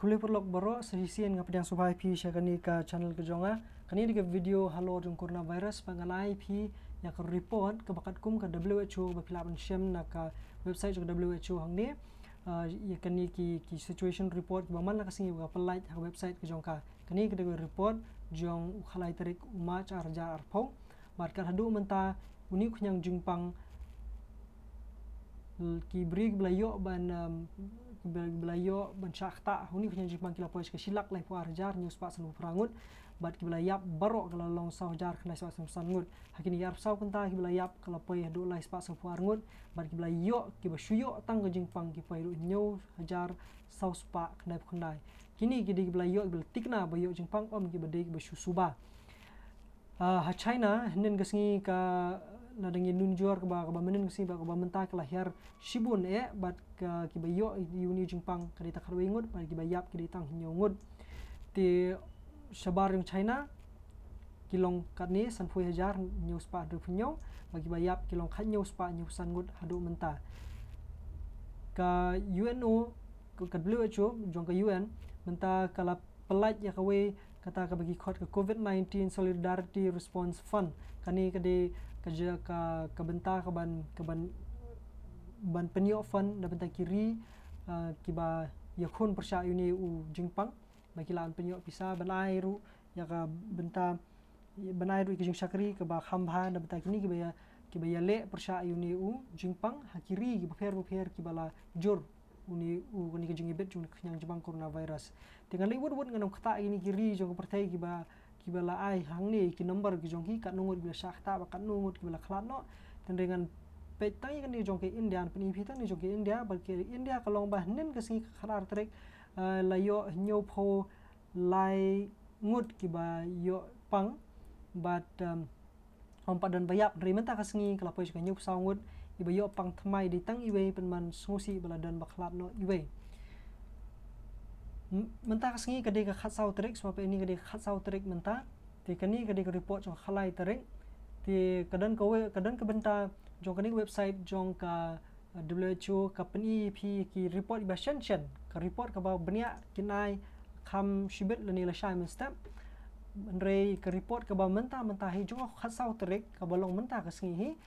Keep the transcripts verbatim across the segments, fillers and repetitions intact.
Pule paralok baroh, sa shisien nga pdiang sngewbha ïa phi sha kane ka channel ka jong nga. Kane dei ka video halor jong coronavirus, bad ngan ai ïa phi ïa ka report kaba katkum ka W H O ba phi lah ban shem na ka website jong ka W H O hangne. Ah, ïa kane ki, ki situation report kiba man la ka sngi ba ka pynlait ha ka website ka jong ka. Kane ka dei ka report jong u khatlai tarik u March ar hajar arphew. Bad kat haduh mynta une u khñiang jingpang, l-, ki briew kiba la ïoh ban, um, kiba, kiba la ïoh ban shah ktah ha une u khñiang jingpang ki la poi sha ka shi lak laiphew ar hajar hynñiew spah sanphew phra ngut. Bad kiba la ïap baroh ka la long saw hajar khyndai spah sanphew san ngut. Ha kine ki arphew saw kynta kiba la ïap ka la poi haduh lai spah sanphew ar ngut. Bad kiba la ïoh, kiba shu ïoh tang ka jingpang ki poi haduh hynñiew hajar saw spah khyndaiphew khyndai. Kine ki dei kiba la ïoh, kiba la thikna ba ïoh jingpang, ym kiba dei kiba shu suba. Ah, ha China, hynnin ka sngi ka la dang ïa nujor kaba, kaba mynnin ka sngi ba, kaba mynta ka la hiar shibun eh, bad ka, kiba ïoh ïa une u jingpang ka dei tang khatwei ngut, bad kiba ïap ki dei tang hynñiew ngut. Te shabar jong China ki long katne sanphew hajar hynñiew spah hynriewphew hynñiew, bad kiba ïap ki long khathynñiew spah hynñiewphew san ngut haduh mynta. Ka U N O, ka W H O jong ka U N, mynta ka la pynlait ïa kawei kata kaba ki khot ka COVID nineteen Solidarity Response Fund. Kane ka dei ka ja-, ka, ka bynta ka ban, ka ban, ban pynïoh fund na bynta ki ri, ah, kiba ïakhun pyrshah ïa une u jingpang. Ba ki lah ban pynïoh pisa ban ai ruh ïa ka bynta, ban ai ruh ïa ka jingshakri kaba kham bha na bynta kine kiba ïa, kiba ïaleh pyrshah ïa une u jingpang ha ki ri kiba pher bapher kiba la jur une u, kane ka jingïabit jong ka khñiang jingpang coronavirus. Te ngan leit wut wut, ngan ym ktah ïa kine ki ri jong ka pyrthei kiba, kiba la ai hangne ki number ki jong ki, katno ngut kiba la shah ktah bad katno ngut kiba la khlad noh. Te hynrei ngan peit tang ïa kane jong ka India, ngan pyni ïa phi tang ïa kane jong ka India, bad ka India ka long ba hynnin ka sngi ka khatar tarik, eh, la ïoh hynñiewphew lai ngut kiba ïoh pang, bad, um, ym pat don ba ïap, hynrei mynta ka sngi ka la poi sha ka hynñiewphew saw ngut, iba ïoh pang thymmai dei tang iwei, pynban sngewsih ba la don ba khlad noh iwei. M-, mynta ka sngi ka dei ka khatsaw tarik, sngewbha peit, kane ka dei ka khatsaw tarik mynta. Te kane ka dei ka report jong ka khatlai tarik. Te ka don kawei, ka don ka bynta jong kane ka website jong ka W H O ka pyni ïa phi ki report iba shen shen. Ka report kaba bniah kin ai kham shibit lane lashai mynstep. Hynrei ka report kaba mynta mynta hi jong ka khatsaw tarik kaba long mynta ka sngi hi,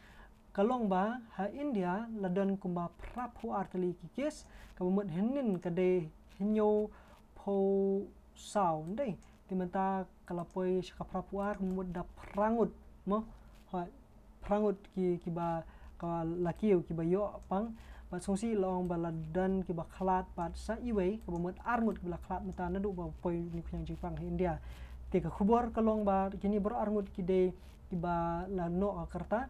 ka long ba ha India la don kumba phraphew ar tylli ki case, kaba mut hynnin ka dei hynñiewphew saw, ym dei. Te mynta ka la poi sha ka phraphew ar, kaba mut da phra ngut, mo. Ha, phra ngut ki, kiba ka la kiew kiba ïoh pang, bad sngewsih la ong ba la don kiba khlad pat sa iwei, kaba mut ar ngut kiba la khlad mynta naduh ba poi une u khñiang jingpang ha India. Te ka khubor ka long ba kine baroh ar ngut ki dei kiba la noh ka rta,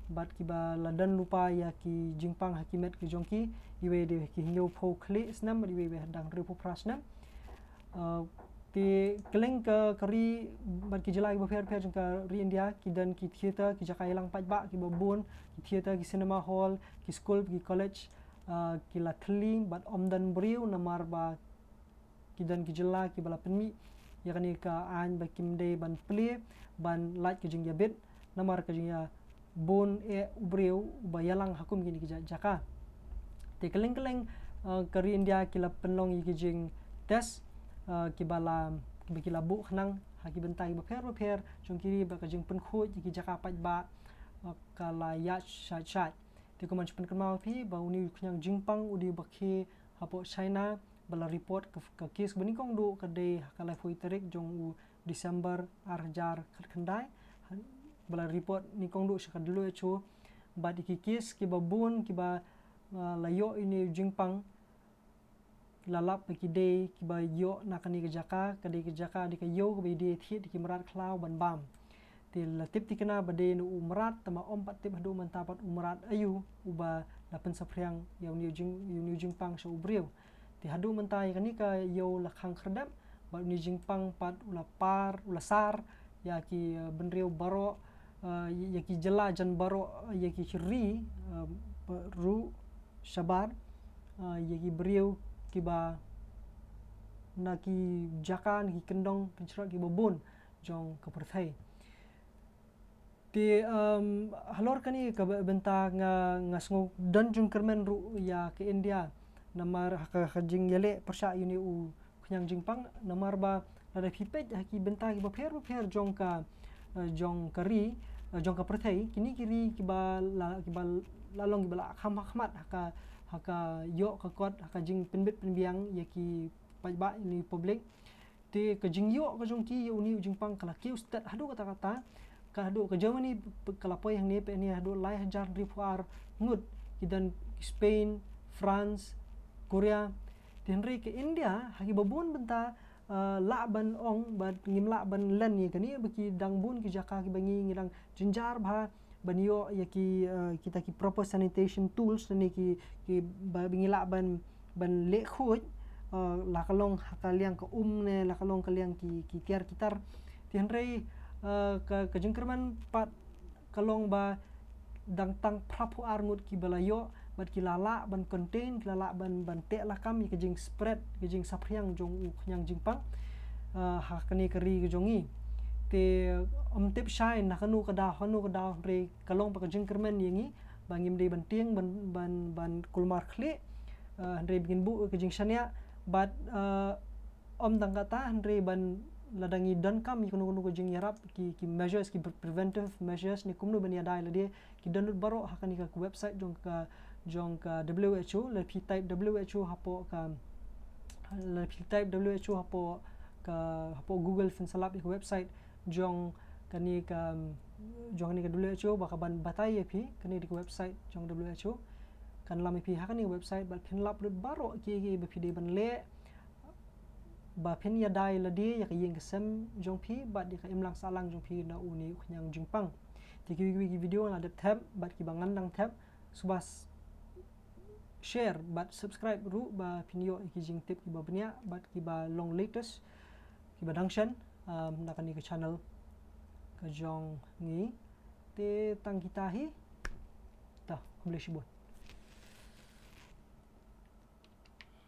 bad kiba la don lypa ïa ki jingpang ha ki met ki jong ki, iwei dei ki hynñiewphew khlieh snem, bad iwei, iwei dang hynriewphew phra snem. Uh, te kylleng ka, ka ri bad ki jylla kiba pher pher jong ka ri India, ki don ki theater, ki jaka ïalang paidbah kiba bun, ki theater, ki cinema hall, ki skul, ki college, uh, ki la thylli bad ym don briew namar ba ki don ki jylla kiba la pynmih ïa kane ka aiñ ba kim dei ban plie ban lait ka jingïabit namar ka jingïabun eh u briew uba ïalang ha kum kine ki ja-, jaka. Te kylleng kylleng, uh, ka ri India ki la pynlong ïa ki jingtest, uh, kiba la, kiba ki la buh khnang ha ki bynta kiba pher bapher jong ki ri, bad ka jingpynkhuid ïa ki jaka paidbah, uh, ka la ïaid shait shait. Te kumno shu pynkynmaw ïa phi ba une u khñiang jingpang u dei uba khie hapoh China, ba la report ka, ka case ba nyngkong duh ka dei ha ka laiphew tarik jong u December ar hajar khatkhyndai, ba la report nyngkong duh sha ka W H O. Bad ïa ki case kiba bun kiba, uh, la ïoh ïa une u jingpang, la lap ba ki dei kiba ïoh na kane ka jaka, ka dei ka jaka, dei ka ïew kaba ïadie thied da ki mrad khlaw ban bam. Te la tip thikna ba dei na u mrad, tangba ym pat tip haduh mynta pat u mrad aïu uba la pynsaphriang ïa une u jing, ïa une u jingpang sha u briew. Te haduh mynta ïa kane ka ïew la khang khyrdep, bad une u jingpang pat u la par, u la sar ïa ki, eh, bynriew baroh, eh, ïa ki jylla jan baroh, eh, ïa ki ri, eh, ba-, ruh shabar, eh, ïa ki briew kiba na ki jaka, na ki kyndong kynshrot kiba bun jong ka pyrthei. Te, em, halor kane ka ba-, bynta nga, nga sngew don jingkyrmen ruh ïa ka India namar ha ka, ka jingïaleh pyrshah ïa une u khñiang jingpang, namar ba lada phi peit ha ki bynta kiba pher bapher jong ka, eh, jong ka ri, eh, jong ka pyrthei, kine ki ri kiba la, kiba la long kiba la kham ha khmat ha ka, ha ka ïoh ka kot, ha ka jingpynbit pynbiang ïa ki paidbah, ïa ki public. Te ka jingïoh ka jong ki ïa une u jingpang ka la kiew stet haduh katta katta. Ka haduh ka Germany, p-, ka la poi hangne, peit hangne, haduh lai hajar hynriewphew ar ngut ki don, Spain, France, Korea. Te hynrei ka India, ha kiba bun bynta, eh, lah ban ong, bad ngim lah ban len ïa kane, ba ki dang bun ki jaka kiba ngi, ngi dang jynjar bha ban ïoh ïa ki, eh, kita ki proper sanitation tools ne ki, ki ba, ba ngi lah ban, ban leh khuid, eh, la ka long ha ka liang ka um ne, la ka long ka liang ki, ki tiar ki tar. Te hynrei, eh, ka, ka jingkyrmen pat ka long ba dang tang phraphew ar ngut kiba la ïoh, bad ki la lah ban contain, ki la lah ban, ban teh lakam ïa ka jingspread, ka jingsaphriang jong u khñiang jingpang, eh, ha kane ka ri ka jong ngi. Te ym tip shai na kano ka daw, kano ka daw, hynrei ka long pat ka jingkyrmen ïa ngi ba ngim dei ban tieng, ban, ban, ban kulmar khlieh, eh, hynrei ba ngin buh ka jingshaniah, bad, eh, ym tang katta, hynrei ban lada ngi donkam ïa kano kano ka jingïarap, ki, ki measures, ki pre-, preventive measures ne kumno ban ïada ïa lade, ki don lut baroh ha kane ka website jong ka, jong ka W H O. Lada phi type W H O hapoh ka, lada phi type W H O hapoh ka, hapoh Google, phin sa lap ïa ka website jong kane ka, jong kane ka W H O, ba ka ban batai ïa phi, kane dei ka website jong W H O. Kan lam ïa phi ha kane ka website, bad phin lap lut baroh ki, ki ba phi dei ban leh, ba phin ïada ïa lade, ïa ka ïing ka sem jong phi, bad ïa ka imlang sahlang jong phi na une u khñiang jingpang. Te kiwei kiwei ki video nga la dep thep, bad kiba ngan dang thep, sngewbha s-, share bad subscribe ruh ba phin ïoh ïa ki jingtip kiba bniah bad kiba long latest, kiba dang shen, um, na kane ka channel ka jong ngi. Te tang kita hi. Ta, khublei shibun.